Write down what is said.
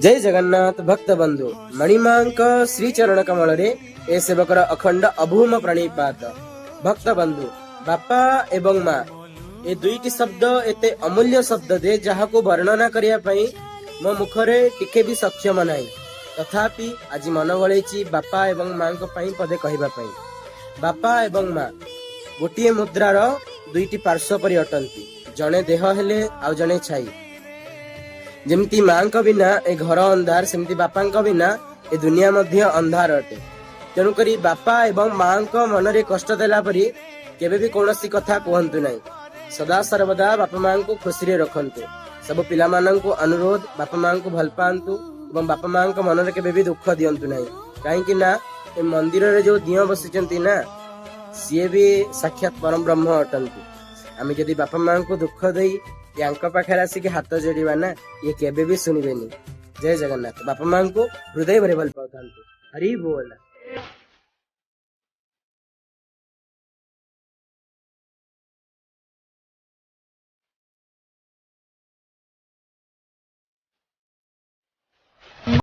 ଜୟ ଜଗନ୍ନାଥ ଭକ୍ତ ବନ୍ଧୁ। ମଣିମାଙ୍କ ଶ୍ରୀ ଚରଣ କମଳରେ ଏ ସେବକର ଅଖଣ୍ଡ ଅଭୂମ ପ୍ରଣିପାତ। ଭକ୍ତ ବନ୍ଧୁ, ବାପା ଏବଂ ମା ଏ ଦୁଇଟି ଶବ୍ଦ ଏତେ ଅମୂଲ୍ୟ ଶବ୍ଦ ଯେ ଯାହାକୁ ବର୍ଣ୍ଣନା କରିବା ପାଇଁ ମୋ ମୁଖରେ ଟିକେ ବି ସକ୍ଷମ ନାହିଁ। ତଥାପି ଆଜି ମନ ବଳେଇଛି ବାପା ଏବଂ ମାଙ୍କ ପାଇଁ ପଦେ କହିବା ପାଇଁ। ବାପା ଏବଂ ମା ଗୋଟିଏ ମୁଦ୍ରାର ଦୁଇଟି ପାର୍ଶ୍ୱ ପରି ଅଟନ୍ତି। ଜଣେ ଦେହ ହେଲେ ଆଉ ଜଣେ ଛାଇ। ଯେମିତି ମାଙ୍କ ବିନା ଏ ଘର ଅନ୍ଧାର, ସେମିତି ବାପାଙ୍କ ବିନା ଏ ଦୁନିଆ ମଧ୍ୟ ଅନ୍ଧାର ଅଟେ। ତେଣୁକରି ବାପା ଏବଂ ମାଙ୍କ ମନରେ କଷ୍ଟ ଦେଲା ପରି କେବେ ବି କୌଣସି କଥା କୁହନ୍ତୁ ନାହିଁ। ସଦା ସର୍ବଦା ବାପା ମାଙ୍କୁ ଖୁସିରେ ରଖନ୍ତୁ। ସବୁ ପିଲାମାନଙ୍କୁ ଅନୁରୋଧ, ବାପା ମାଙ୍କୁ ଭଲ ପାଆନ୍ତୁ ଏବଂ ବାପା ମାଙ୍କ ମନରେ କେବେ ବି ଦୁଃଖ ଦିଅନ୍ତୁ ନାହିଁ। କାହିଁକି ନା ଏ ମନ୍ଦିରରେ ଯୋଉ ଦିଅଁ ବସିଛନ୍ତି ନା, ସିଏ ବି ସାକ୍ଷାତ ପରମ ବ୍ରହ୍ମ ଅଟନ୍ତି। ଆମେ ଯଦି ବାପା ମାଙ୍କୁ ଦୁଃଖ ଦେଇ ୟାଙ୍କ ପାଖରେ ଆସିକି ହାତ ଯୋଡ଼ିବା ନା, ଇଏ କେବେ ବି ଶୁଣିବେନି। ଜୟ ଜଗନ୍ନାଥ। ବାପା ମାଙ୍କୁ ହୃଦୟ ଭରି ଭଲ ପାଉଥାନ୍ତୁ। ହରି ବୋଲ।